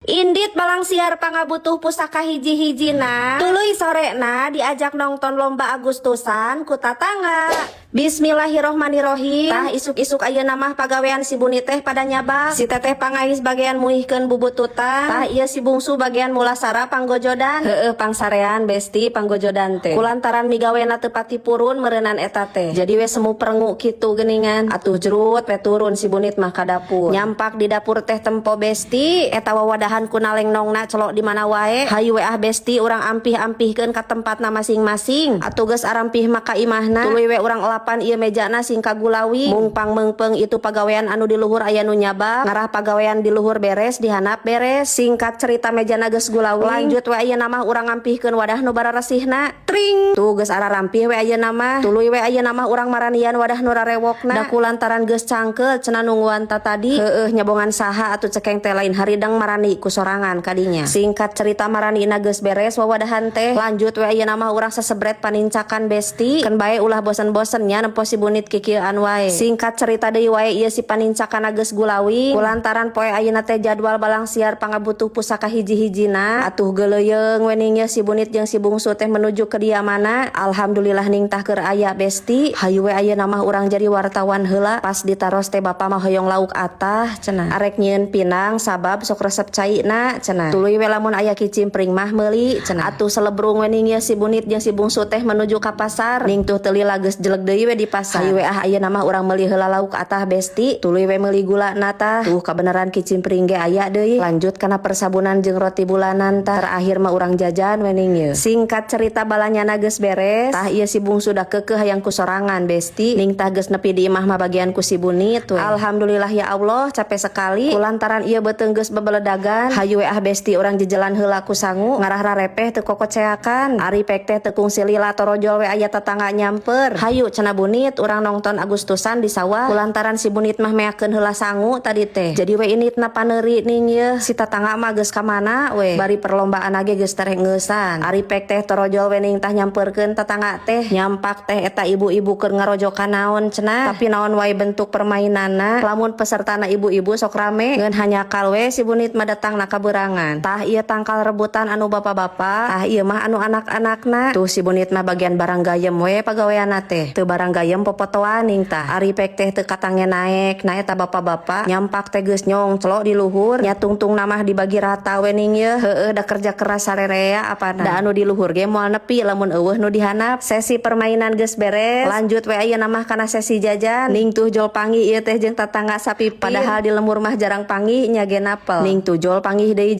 Indit balangsiar pangabutuh pusaka hiji-hijina. Tuluy sorena diajak nonton lomba Agustusan ku tatangga. Bismillahirrohmanirrohim. Tah, isuk-isuk ayeuna mah pagawean si Buni teh pada nyabak. Si teteh pangais bagian muihkeun bubututan. Tah, ieu si bungsu bagian mulasara panggojodan. Heueuh, pangsarean, besti, panggojodan teh. Kulantaran migawena teu pati purun meureunan eta teh. Jadi we semu perengu kitu geuningan. Atuh jrut we turun si Bunit mah ka dapur. Nyampak di dapur teh tempo, besti, eta wawadahan ku naleng nongna celok di mana wae. Hayu we ah, besti, urang ampih-ampihkeun ka tempatna masing-masing. Atuh geus arampih maka imahna. Tuluy we urang elapan ieu mejana sing kagulawi. Mung pangmeungpeung itu pagawean anu di luhur aya nu nyabak. Ngarah pagawean di luhur beres, di handap beres. Singkat cerita mejana geus gulawing. Lanjut we ayeuna mah urang ngampihkeun wadah nu bararesihna. Tring. Tuh, geus ararampih we ayeuna mah. Tuluy we ayeuna mah urang maranian wadah nu rarewokna. Da kulantaran geus cangkeul cenah nungguan tadi. Heueuh, nyabongan saha atuh cekeng teh, lain haridang marani ku sorangan kadinya. Singkat cerita maranina geus beres wawadahan teh. Lanjut we ayeuna mah urang sesebret panincakan, besti. Keun bae ulah bosen-bosen nya nempo si Bunit kikieuan wae. Singkat cerita deui wae ieu si panincakan geus gulawi. Kulantaran poe ayeuna teh jadwal balangsiar pangabutuh pusaka hiji-hijina. Atuh geuleuyeung we ning si Bunit jeung si bungsu teh menuju kediamanna. Alhamdulillah ning tah keur aya, besti. Hayu we ayeuna mah urang jadi wartawan heula. Pas ditaros teh bapa mah hoyong lauk atah cenah. Arek nyieun pinang sabab sok resep caina cenah. Tuluy we lamun aya kicimpring mah meuli cenah. Atuh selebrung we ning si Bunit jeung si bungsu teh menuju ka pasar. Ning tuh teu lila geus jelek deui we di pasar. Hayu we ah, ayeuna mah urang meuli heula lauk atah, besti. Tuluy we meuli gula tah. Tuh, kabeneran kicimpring ge aya deui. Lanjut kana persabunan jeung roti bulanan tah. Terakhir mah urang jajan we ning ye. Singkat cerita balanyana geus beres. Tah, ieu si bungsu da keukeuh hayang ku sorangan, besti. Ning tah geus nepi di imah mah bagian ku si Bunit we. Alhamdulillah ya Allah, capek sekali. Kulantaran ieu beuteung geus bebeledagan. Hayu we ah, besti, urang jejelan heula ku sangu ngarah rarepeh teu kokoceakan. Ari pek teh teu kungsi lila torojol we aya tetangga nyamper. Hayu cenah Bunit, urang nongton Agustusan di sawah. Kulantaran si Bunit mah meakeun heula sangu tadi teh. Jadi we initna paneuri ning ye si tatangga mah geus ka mana we. Bari perlombaan ge geus tereh ngeusan. Ari pek teh torojol we ning tah nyamperkeun tetangga teh. Nyampak teh eta ibu-ibu keur ngarojokan naon cenah. Tapi naon wae bentuk permainanna. Lamun pesertana ibu-ibu sok rame. Ngeun hanyakal we si Bunit mah datangna kaberangan. Tah, ieu tangkal rebutan anu bapak-bapak. Tah, ieu mah anu anak-anakna. Tuh, si Bunit mah bagian barang gayem we pagaweanna teh. Teu barang gayem popotoan ning tah. Ari pek teh teu katange naek. Nah, eta bapak-bapak nyampak teh geus nyongclok di luhur. Nya tungtung namah dibagi rata we ning ye. Heueuh, da kerja keras sarerea apana. Da anu di luhur ge moal nepi lamun euweuh nu dihandap. Sesi permainan geus beres. Lanjut we ayeuna mah kana sesi jajan. Ning tuh jol panggih ieu teh jeung tatangga sapipir. Padahal di lembur mah jarang panggih nya ge napel. Ning tuh jol panggih deui.